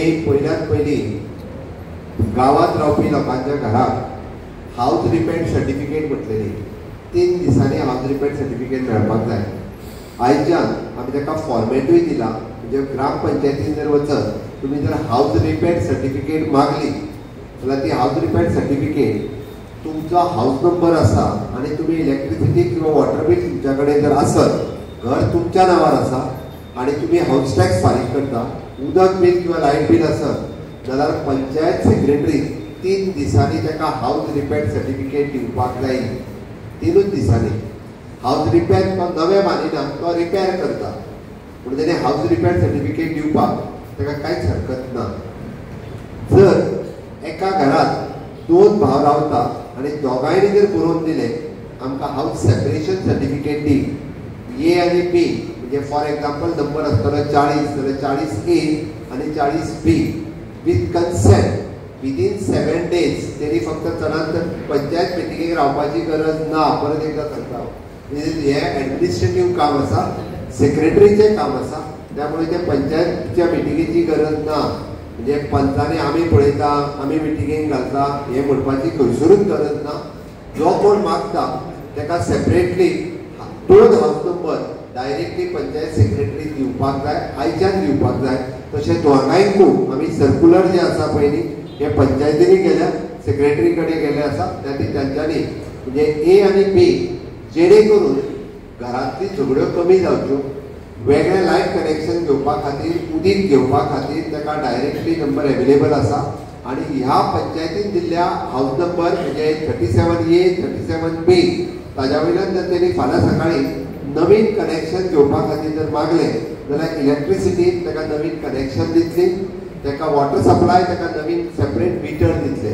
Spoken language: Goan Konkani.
आमी पयल्यात पयलीं गांवांत रावपी लोकांच्या घराक हावज रिपेर सर्टिफिकेट म्हटलेली, 3 दिसांनी हावज रिपेर सर्टिफिकेट मेळपाक जाय. आयच्यान आमी ताका फॉर्मेटूय दिला, म्हणजे ग्रामपंचायतीन जर वचत तुमी जर हावज रिपेर सर्टिफिकेट मागली जाल्यार ती हावज रिपेर सर्टिफिकेट तुमचो हावज नंबर आसा आनी तुमी इलेक्ट्रिसिटी किंवा वॉटर बील तुमच्या कडेन जर आसत, घर तुमच्या नांवार आसा आनी तुमी हावज टॅक्स फारीक करता, उदक बील किंवा लायट बील आसत जाल्यार पंचायत सेक्रेटरी 3 दिसांनी ताका हावज रिपेर सर्टिफिकेट दिवपाक जाय. 3 दिसांनी हावज रिपेर तो नवें मानिना, तो रिपेर करता, पूण तेणे हावज रिपेर सर्टिफिकेट दिवपाक ताका कांयच हरकत ना. जर एका घरात 2 भाव रावता आनी दोगांयनी जर बरोवन दिलें आमकां हावज सेपरेशन सर्टिफिकेट दी, ए आनी बी, म्हणजे फॉर एग्जाम्पल नंबर आसतलो 40 जाल्यार 40 ए आनी 40 B with consent within 7 days. तेणी फक्त चडांत चड पंचायत मिटिंगेक रावपाची गरज ना. परत एकदां सांगता, हें एडमिनिस्ट्रेटीव काम आसा, सेक्रेटरीचें काम आसा, त्यामुळे ते पंचायतच्या मिटिंगेची गरज ना. म्हणजे पंचांनी आमी पळयता, आमी मिटिंगेक घालता हें म्हणपाची खंयसरूच गरज ना. जो कोण मागता ताका separately 2 house number directly panchayat secretary दिवपाक जाय, आयच्यान दिवपाक जाय. तशें दोगांयकूय आमी सर्कुलर जें आसा पयलीं हे पंचायतींनी गेल्या, सेक्रेटरी कडेन गेले आसा, त्या तांच्यांनी म्हणजे ए आनी बी जेणे करून घरांतली झगड्यो कमी जावच्यो, वेगळें लायट कनेक्शन घेवपा खातीर, उदीक घेवपा खातीर ताका डायरेक्टली नंबर एवेलेबल आसा. आनी ह्या पंचायतीन दिल्ल्या हावज नंबर म्हणजे 37 ए 37 बी ताज्या वयल्यान जर तेणी फाल्यां सकाळीं नवीन कनेक्शन घेवपा खातीर जर मागलें जाल्यार इलेक्ट्रिसिटीन ताका नवीन कनेक्शन दितली, ताका वॉटर सप्लाय ताका नवीन सेपरेट मिटर दितले.